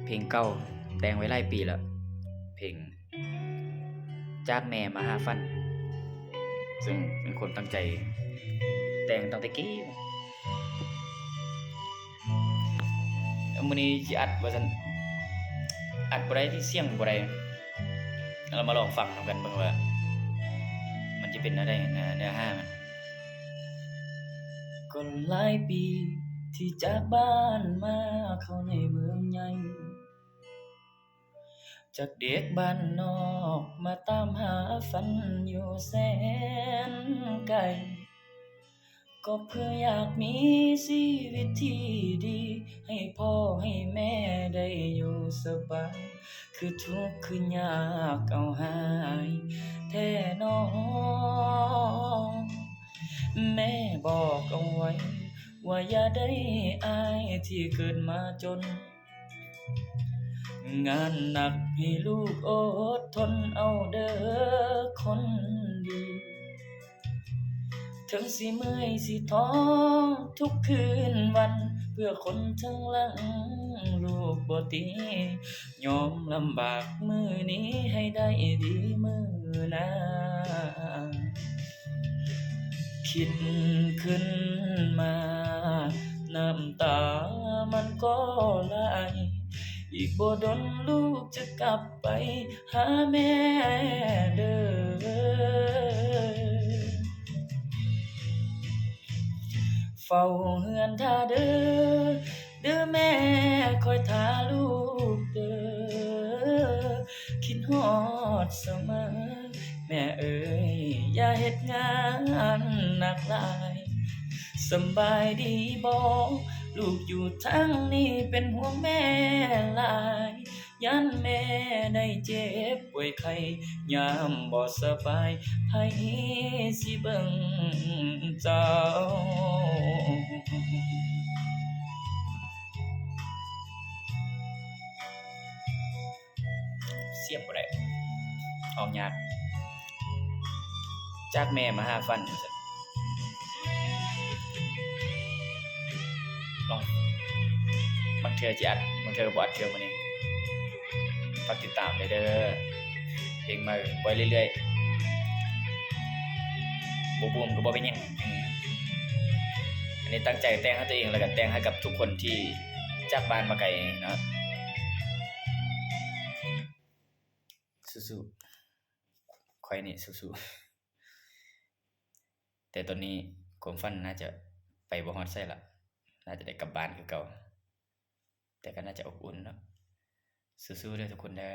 ເພງເກົ່າ ແຕ່ງໄວ້ຫຼາຍປີແລ້ວ ເພງຈາກແມ່ມາຫາຝັນ ເຊິ່ງເປັນຄວາມຕັ້ງໃຈແຕ່ງຕັ້ງແຕ່ກີ້. ມື້ນີ້ຊິອັດວ່າຊັ້ນ ອັດບໍ່ໄດ້ຕິ ສຽງບໍ່ໄດ້ ເຮົາມາລອງຟັງນຳກັນເບິ່ງວ່າ ມັນຈະເປັນແນວໃດ ເນື້ອ ເນື້ອຫາມັນ. ກໍຫຼາຍປີທີ່ຈາກບ້ານມາເຂົ້າໃນເມືອງໃຫຍ່ ຈາກເດັກບ້ານນອກມາຕາມຫາຝັນຢູ່ແສນໄກ ກໍເພື່ອຢາກມີຊີວິດທີ່ດີ ໃຫ້ພໍ່ໃຫ້ແມ່ໄດ້ຢູ່ສະບາຍ ຄືທຸກຄືຍາກເອົາຫາຍແທ້ໜໍ. ແມ່ບອກເອົາໄວ້ວ່າຢ່າໄດ້ອາຍທີ່ເກີດມາຈົນ ງານໜັກໃຫ້ລູກອົດທົນເອົາເດີຄົນດີ ເຖິງຊິເມື່ອຍຊິທໍ້ທຸກຄືນວັນ ເພື່ອຄົນທາງຫຼັງລູກບໍ່ຕີ ຍອມລຳບາກມື້ນີ້ໃຫ້ໄດ້ດີມື້ໜ້າ. ຄິດຂຶ້ນມານ້ຳຕາມັນກໍໄຫຼ ອີກບໍ່ດົນລູກຈະກັບໄປຫາແມ່ເດີ. ເຝົ້າເຮືອນຖ້າເດີ ເດີແມ່ ຄອຍຖ້າລູກເດີ ຄິດຮອດສະເໝີ ແມ່ເອີຍ ຢ່າເຮັດງານໜັກຫຼາຍ ສຳບາຍດີບໍ່ ລູກຢູ່ທາງນີ້ເປັນຫ່ວງແມ່ຫຼາຍ ຢ້ານແມ່ໄດ້ເຈັບປ່ວຍໄຂ້ ຍາມບໍ່ສະບາຍ ໃຜຊິເບິ່ງເຈົ້າ. ສຽບບໍ່ໄດ້ ອອກຍາກ ຈາກແມ່ມາຫາຝັນ ວ່າຊັ້ນ. ລອງ ບາງເທື່ອຊິອັດ ບາງເທື່ອກໍບໍ່ອັດເທື່ອມື້ນີ້ ຝາກຕິດຕາມແດ່ເດີ ເພງໃໝ່ປ່ອຍເລື້ອຍໆ ບໍ່ບູມກໍບໍ່ເປັນຫຍັງ. ອັນນີ້ຕັ້ງໃຈແຕ່ງໃຫ້ຕົວເອງ ແລ້ວກໍແຕ່ງໃຫ້ກັບທຸກຄົນທີ່ຈາກບ້ານມາໄກເນາະ. ສູ້ໆ ຂ້ອຍນີ້ສູ້ໆ ແຕ່ຕອນນີ້ຄວາມຝັນໜ້າຈະໄປບໍ່ຮອດໃສລະ ໜ້າຈະໄດ້ກັບບ້ານຄືເກົ່າ ແຕ່ກໍໜ້າຈະອົບອຸ່ນເນາະ. ສູ້ໆເດີທຸກຄົນເດີ.